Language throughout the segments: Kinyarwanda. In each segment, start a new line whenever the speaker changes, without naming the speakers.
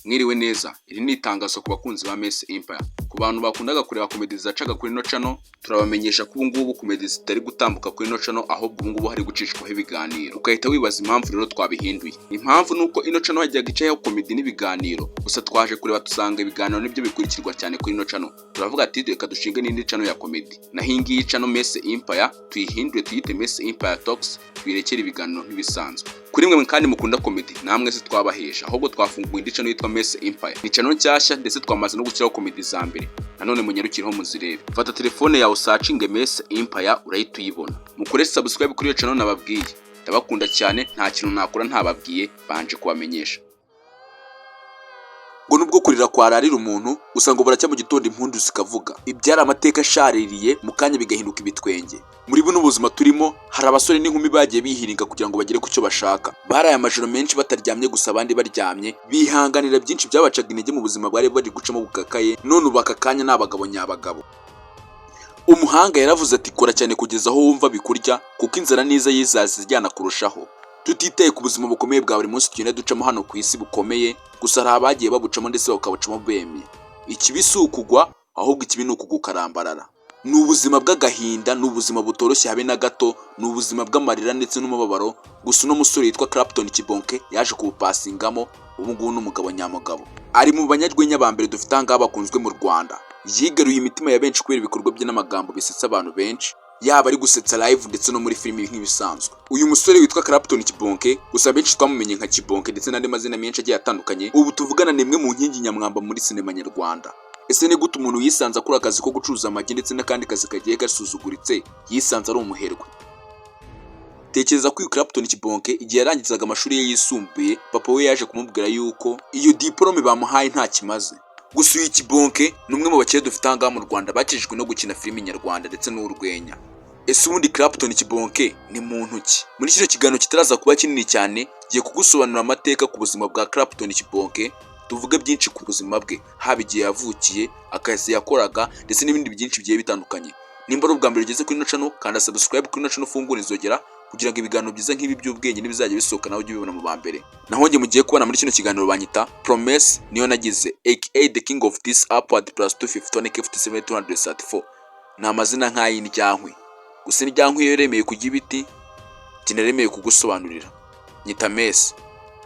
Mwiriwe neza. Iri ni itangazo ku bakunzi ba Mesi Empire. Ku bantu bakundaga kureba comedy zacaga kuri ino channel, turabamenyesha ko ubu ngubu comedy zitari gutambuka kuri ino channel, ahubwo ubu ngubu hari gucishwaho ibiganiro. Ugahita wibaza impamvu rero twabihinduye. Impamvu ni uko ino channel yajyaga icaho comedy n'ibiganiro, gusa twaje kureba tusanga ibiganiro nibyo bikurikirwa cyane kuri ino channel. Turavuga ati reka dushinge n'indi channel ya comedy. Naho iyi ngiyi channel Mesi Empire tuyihindure, tuyite Mesi Empire Talks, tuyirekere ibiganiro nk'ibisanzwe. Kuri mwe kandi mukunda comedy, namwe se twabahesha, ahubwo twafunguye indi channel yitwa Mesi Empire. Ni channel nshyashya, ndetse twamaze no gushyiraho comedy za mbere. Nanone munyarukireho muzirebe. Fata telefone yawe usearchinge Mesi Empire, urahita uyibona. Mukore subscribe kuri iyo channel nababwiye. Ndabakunda cyane, nta kintu nakora ntababwiye, banje kubamenyesha.
Ngo nubwo kurira kwararira umuntu, gusa ngo buracya mu gitondo impundu zikavuga. Ibyari amateka ashaririye mu kanya bigahinduka ibitwenge. Muri buno buzima turimo, hari abasore n'inkumi bagiye bihiringa kugira ngo bagere ku cyo bashaka. Baraye amajoro menshi bataryamye, gusa abandi baryamye, bihanganira byinshi byabacaga intege mu buzima bwari bari gucamo bukakaye. None ubu aka kanya ni abagabo nyabagabo. Umuhanga yaravuze ati: "Kora cyane kugeza aho wumva bikurya, kuko inzara niza yizaza ijyana kurushaho." Tutitaye ku buzima bukomeye bwa buri munsi tugenda ducamo hano ku isi bukomeye, gusa hari abagiye babucamo ndetse bakabucamo bemye. Ikibi si ukugwa, ahubwo ikibi ni ukugwa ukarambarara. Ni ubuzima bw'agahinda, ni ubuzima butoroshye habe na gato, ni ubuzima bw'amarira ndetse n'umubabaro. Gusa uno musore witwa Clapton Kibonke yaje kuwupasingamo. Ubu ngubu ni umugabo nyamugabo, ari mu banyarwenya ba mbere dufite aha ngaha bakunzwe mu Rwanda. Yigaruye imitima ya benshi kubera ibikorwa bye n'amagambo bisetsa abantu benshi, yaba ari gusetsa live ndetse no muri filimi nk'ibisanzwe. Uyu musore witwa Clapton Kibonke, gusa benshi twamumenye nka Kibonke ndetse n'andi mazina menshi agiye atandukanye, ubu tuvugana ni imwe mu nkingi nyamwamba muri sinema nyarwanda. Ese ni gute umuntu yisanze akora akazi ko gucuruza amagi ndetse n'akandi kazi kagiye gasuzuguritse, yisanze ari umuherwe? Tekereza ko uyu Clapton Kibonke, igihe yarangizaga amashuri ye yisumbuye, papa we yaje kumubwira yuko iyo diporome bamuhaye nta kimaze. Gusa uyu Kibonke ni umwe mu bakire dufite aha ngaha mu Rwanda bakijijwe no gukina filimi nyarwanda ndetse n'urwenya. Ese ubundi Clapton Kibonke ni muntu ki? Muri kino kiganiro kitaraza kuba kinini cyane, ngiye kugusobanurira amateka ku buzima bwa Clapton Kibonke, tuvuge byinshi ku buzima bwe, haba igihe yavukiye, akazi yakoraga ndetse n'ibindi byinshi bigiye bitandukanye. Nimba ari ubwa mbere ugeze kuri ino channel, kanda subscribe kuri ino channel, ufungure inzogera kugira ngo ibiganiro byiza nk'ibi by'ubwenge n'ibizajya bisohoka nawe ujye ubibona mu ba mbere. Naho njye mugiye kubona muri kino kiganiro banyita Promesse niyo nagize, aka the king of this upward plus 251 K57 234. Ni amazina nk'ay'indyankwi, gusa indyankwi iyo yaremeye kujya ibiti, njye naremeye kugusobanurira. Nyita Mesi.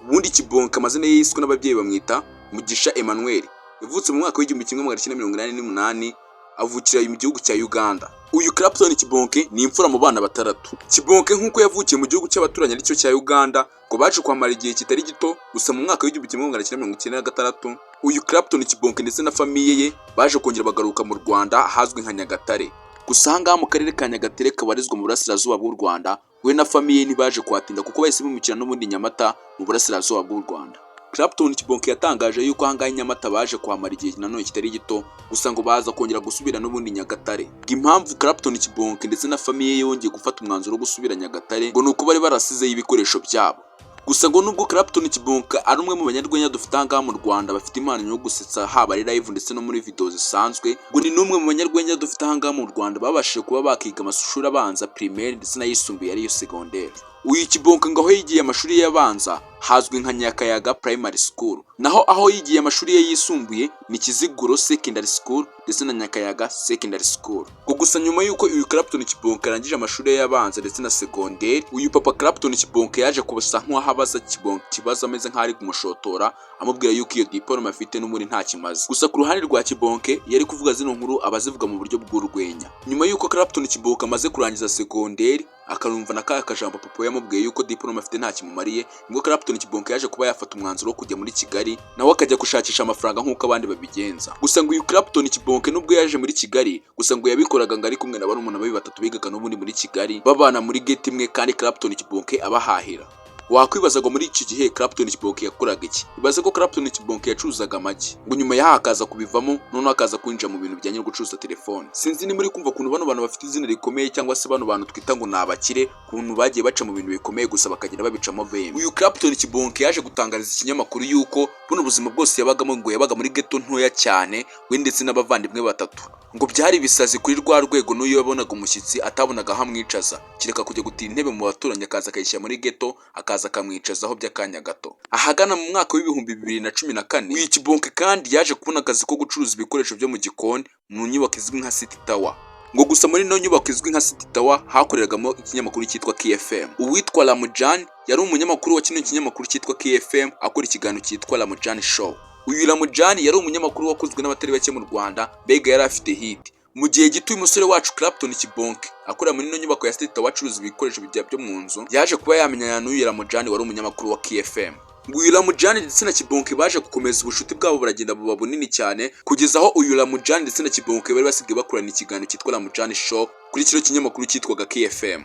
Ubundi Kibonke, amazina ye yiswe n'ababyeyi, bamwita Mugisha Emmanuel. Yavutse mu mwaka w'1988, avukira mu gihugu cya Uganda. Uyu Clapton Kibonke ni imfura mu bana batandatu. Kibonke, nk'uko yavukiye mu gihugu cy'abaturanyi aricyo cya Uganda, ngo baje kwamara igihe kitari gito. Gusa mu mwaka w'1996, uyu Clapton Kibonke ndetse na famille ye baje kongera bagaruka mu Rwanda, ahazwi nka Nyagatare. Gusa aha ngaha mu karere ka Nyagatare kabarizwa mu burasirazuba bw'u Rwanda, we na famille ye ntibaje kuhatinda, kuko bahise bimukira n'ubundi Nyamata mu burasirazuba bw'u Rwanda. Clapton Kibonke yatangaje yuko aha ngaha i Nyamata baje kuhamara igihe nanone kitari gito, gusa ngo baza kongera gusubira n'ubundi Nyagatare. Impamvu Clapton Kibonke ndetse na famille ye yongeye gufata umwanzuro wo gusubira Nyagatare, ngo ni uko bari barasizeyo ibikoresho byabo. Gusa ngo nubwo Clapton Kibonke ari umwe mu banyarwenya dufite aha ngaha mu Rwanda bafite impano yo gusetsa, haba ari live ndetse no muri video zisanzwe, ngo ni n'umwe mu banyarwenya dufite aha ngaha mu Rwanda babashije kuba bakiga amashuri abanza, primaire, ndetse n'ayisumbuye ariyo secondaire. Uyu Kibonke ngo aho yigiye amashuri ye abanza hazwi nka Nyakayaga Primary School, naho aho yigiye amashuri ye yisumbuye ni Kiziguro Secondary School ndetse na Nyakayaga Secondary School. Ngo gusa nyuma y'uko uyu Clapton Kibonke arangije amashuri ye abanza ndetse na secondaire, uyu papa Clapton Kibonke yaje kusa nk'aho abaza Kibonke ikibazo, ameze nk'aho ari kumushotora, amubwira yuko iyo diplôme afite n'ubundi nta kimaze. Gusa ku ruhande rwa Kibonke, iyo ari kuvuga zino nkuru aba azivuga mu buryo bw'urwenya. Nyuma y'uko Clapton Kibonke amaze kurangiza secondaire, akanumva na ka kajambo papa we yamubwiye yuko diplôme afite nta kimumariye, nibwo Clapton Kibonke yaje kuba yafata umwanzuro wo kujya muri Kigali, nawe akajya gushakisha amafaranga nk'uko abandi babigenza. Gusa ngo uyu Clapton Kibonke, nubwo yaje muri Kigali, gusa ngo yabikoraga ngo ari kumwe na barumuna be batatu bigaga n'ubundi muri Kigali, babana muri ghetto imwe, kandi Clapton Kibonke abahahira. Wakwibaza ngo muri iki gihe Clapton Kibonke yakoraga iki? Ibaze ko Clapton Kibonke yacuruzaga amagi, ngo nyuma yaho akaza kubivamo, noneho akaza kwinjira mu bintu bijyanye no gucuruza telefone. Sinzi ni muri kumva ukuntu bano bantu bafite izina rikomeye, cyangwa se bano bantu twita ngo ni abakire, ukuntu bagiye baca mu bintu bikomeye, gusa bakagenda babicamo bemye. Uyu Clapton Kibonke yaje gutangariza ikinyamakuru yuko buno buzima bwose yabagamo, ngo yabaga muri ghetto ntoya cyane, we ndetse n'abavandimwe batatu. Ngo byari ibisazi kuri rwa rwego n'uyu yabonaga umushyitsi atabonaga aho amwicaza, kereka kujya gutira intebe mu baturanyi, akaza akayishyira muri ghetto, akaza akamwicazaho by'akanya gato. Ahagana mu mwaka wa 2014, uyu Kibonke kandi yaje kubona akazi ko gucuruza ibikoresho byo mu gikoni mu nyubako izwi nka City Tower. Ngo gusa muri ino nyubako izwi nka City Tower hakoreragamo ikinyamakuru cyitwa KFM. Uwitwa Ramujan yari umunyamakuru wa kino kinyamakuru cyitwa KFM, akora ikiganiro cyitwa Ramujan Show. Uyu Ramujan yari umunyamakuru wakunzwe n'abatari bake mu Rwanda, mbega yari afite hit. Mu gihe gito uyu musore wacu Clapton Kibonke akorera muri ino nyubako ya City Tower acuruza ibikoresho byo mu nzu, yaje kuba yamenyana n'uyu Ramujani wari umunyamakuru wa KFM. Ngo uyu Ramujani ndetse na Kibonke baje gukomeza ubucuti bwabo, buragenda buba bunini cyane, kugeza aho uyu Ramujani ndetse na Kibonke bari basigaye bakorana ikiganiro cyitwa Ramujani Show kuri kino kinyamakuru cyitwaga KFM.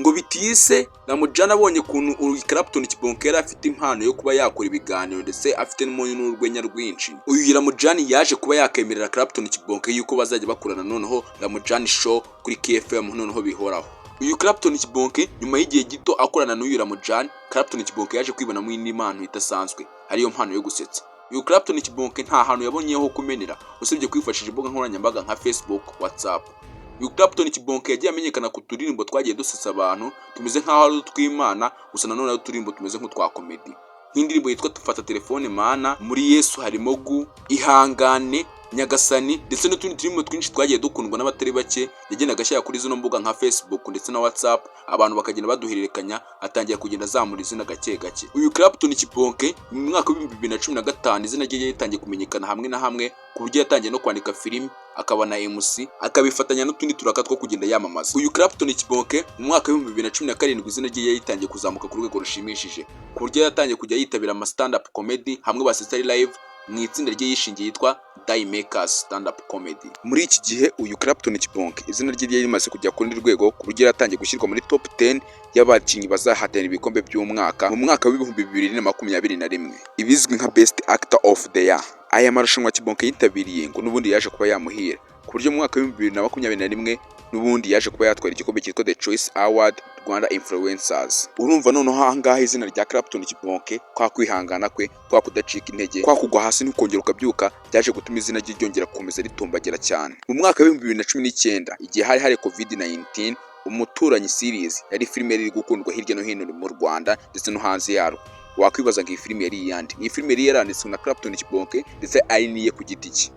Ngo bitise Ramujani abonye ukuntu uyu Clapton Kibonke yari afite impano yo kuba yakora ibiganiro, ndetse afite n'urwenya rwinshi, uyu Ramujani yaje kuba yakemerera Clapton Kibonke yuko bazajya bakorana noneho Ramujani Show kuri KFM noneho bihoraho. Uyu Clapton Kibonke, nyuma y'igihe gito akorana n'uyu Ramujani, Clapton Kibonke yaje kwibonamo indi mpano idasanzwe, ariyo mpano yo gusetsa. Uyu Clapton Kibonke nta hantu yabonyeho kumenera usibye kwifashisha imbuga nkoranyambaga nka Facebook, WhatsApp. Uyu Clapton Kibonke yagiye amenyekana ku turirimbo twagiye dusetsa abantu, tumeze nk'aho ari utw'Imana, gusa nanone ari uturirimbo tumeze nk'utwa comedy, nk'indirimbo yitwa "Tufata Telefone Mana", "Muri Yesu Harimo Gu", "Ihangane Nyagasani", ndetse n'utundi turirimbo twinshi twagiye dukundwa n'abatari bake. Yagendaga ashyira kuri zino mbuga nka Facebook ndetse na WhatsApp, abantu bakagenda baduhererekanya, atangira kugenda azamura izina gake gake. Uyu Clapton Kibonke mu mwaka wa 2015 izina rye ritangiye kumenyekana hamwe na hamwe, ku buryo yatangiye no kwandika filimi, akaba na MC, akabifatanya n'utundi turaka two kugenda yamamaza. Uyu Clapton Kibonke mu mwaka wa 2017 izina rye yaritangiye kuzamuka ku rwego rushimishije, ku buryo yatangiye kujya yitabira ama stand up comedy hamwe basetsa ari live, mu itsinda rye yishingiye yitwa Die Makers Stand Up Comedy. Muri iki gihe uyu Clapton Kibonke izina rye ryari rimaze kujya ku rundi rwego, ku buryo yaratangiye gushyirwa muri top 10 y'abakinnyi bazahatanira ibikombe by'umwaka mu mwaka wa 2021, ibizwi nka Best Actor of the Year. Aya marushanwa Kibonke yitabiriye ngo n'ubundi yaje kuba yamuhira, ku buryo mu mwaka wa 2021 n'ubundi yaje kuba yatwara igikombe cyitwa The Choice Award Rwanda Influencers. Urumva noneho aha ngaha izina rya Clapton Kibonke, kwa kwihangana kwe, kwa kudacika intege, kwa kugwa hasi ntukongera ukabyuka, byaje gutuma izina rye ryongera gukomeza ritumbagira cyane. Mu mwaka wa 2019, igihe hari hari COVID-19, Umuturanyi series yari filime yari iri gukundwa hirya no hino mu Rwanda ndetse no hanze yarwo. Wakwibaza ngo iyi filime yari iyande? Iyi filime yari yaranditswe na Clapton Kibonke ndetse ari niye ku giti cye.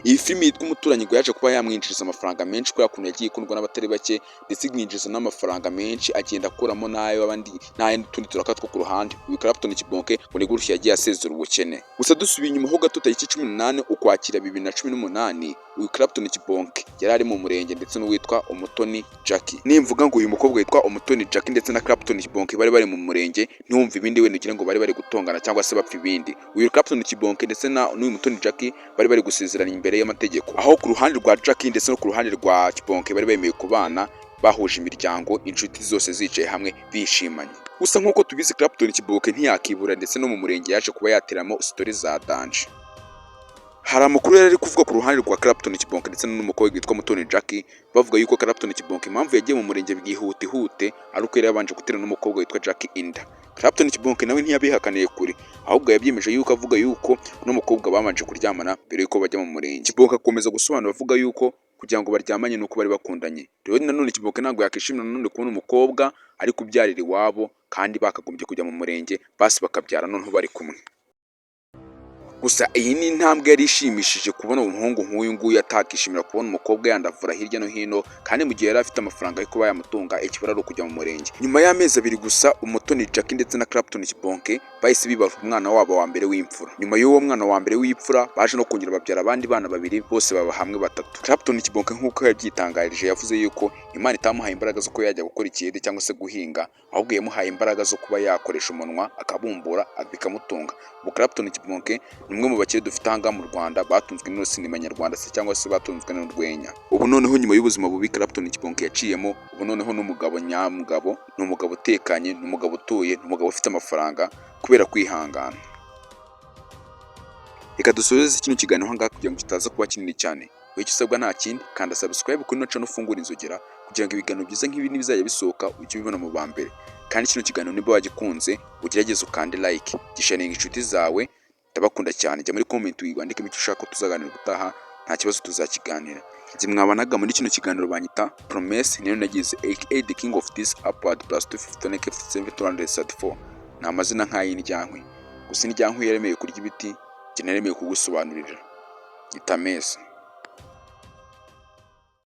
Iyi filime yitwa Umuturanyi ngo yaje kuba yamwinjiriza amafaranga menshi, kubera ukuntu yagiye ikundwa n'abatari bake, ndetse imwinjiza n'amafaranga menshi, agenda akuramo n'ayo abandi n'ayo n'utundi turaka two ku ruhande. Uyu Clapton Kibonke ngo ni gutyo yagiye asezera ubukene. Gusa dusubiye inyuma ho gato, tariki 18 Ukwakira 2018, uyu Clapton Kibonke yari ari mu murenge ndetse n'uwitwa Umutoni Jackie. Nimvuga ngo uyu mukobwa witwa Umutoni Jackie ndetse na Clapton Kibonke bari bari mu murenge, ntiwumve ibindi wenda ugire ngo bari bari gutongana cyangwa se bapfa ibindi. Uyu Clapton Kibonke ndetse na n'uyu Mutoni Jackie bari bari gusezerana imbere y'amategeko, aho ku ruhande rwa Jackie ndetse no ku ruhande rwa Kibonke bari bemeye kubana bahuje imiryango, inshuti zose zicaye hamwe bishimanye. Gusa nk'uko tubizi, Clapton Kibonke ntiyakibura, ndetse no mu murenge yaje kuba yateramo story za danger. Hari amakuru yari ari kuvuga ku ruhande rwa Clapton Kibonke ndetse n'umukobwa witwa Mutoni Jackie, bavuga yuko Clapton Kibonke impamvu yagiye mu murenge bwihutihute ari uko yari yabanje gutera n'umukobwa witwa Jackie inda. Clapton Kibonke nawe ntiyabihakaniye kure, ahubwo yabyemeje yuko avuga yuko uno mukobwa babanje kuryamana mbere yuko bajya mu murenge. Kibonke akomeza gusobanura avuga yuko kugira ngo baryamanye nuko bari bakundanye. Rero nanone Kibonke ntabwo yakishimira nanone kubona umukobwa ari kubyarira iwabo kandi bakagombye kujya mu murenge, basi bakabyara noneho bari kumwe. Gusa iyi ni intambwe yari ishimishije, kubona umuhungu nk'uyu nguyu atakishimira kubona umukobwa yandavura hirya no hino, kandi mu gihe yari afite amafaranga yo kuba yamutunga, ikibura ari ukujya mu murenge. Nyuma y'amezi 2 gusa, Umutoni Jackie ndetse na Clapton Kibonke bahise bibaruka umwana wabo wa mbere w'imfura. Nyuma y'uwo mwana wa mbere w'imfura, baje no kongera babyara abandi bana babiri, bose baba hamwe batatu. Clapton Kibonke nk'uko yabyitangarije, yavuze yuko Imana itamuhaye imbaraga zo kuba yajya gukora ikiyede cyangwa se guhinga, ahubwo yamuhaye imbaraga zo kuba yakoresha umunwa akabumbura bikamutunga. Ubu Clapton Kibonke ni umwe mu bakire dufite aha ngaha mu Rwanda batunzwe n'ino sinema nyarwanda se cyangwa se batunzwe n'urwenya. Ubu noneho nyuma y'ubuzima bubi Clapton Kibonke yaciyemo, ubu noneho ni umugabo nyamugabo, ni umugabo utekanye, ni umugabo utuye, ni umugabo ufite amafaranga kubera kwihangana. Reka dusoze kino kiganiro aha ngaha kugira ngo kitaza kuba kinini cyane. Wowe icyo usabwa nta kindi, kanda subscribe kuri ino channel, ufungure inzogera kugira ngo ibiganiro byiza nk'ibi nibizajya bisohoka ujye ubibona mu ba mbere. Kandi kino kiganiro niba wagikunze, ugerageze ukande like, gisharinga inshuti zawe. Ndabakunda cyane. Jya muri comment wandikemo icyo ushaka ko tuzaganira ubutaha.
Nta kibazo, tuzakiganira. Njye mwabanaga muri kino kiganiro banyita Promesse niyo nagize, aka the king of this upward plus 250 234. Ni amazina nk'ay'indyankwi, gusa indyankwi yaremeye kurya ibiti, njye naremeye kugusobanurira. Nyita Mesi.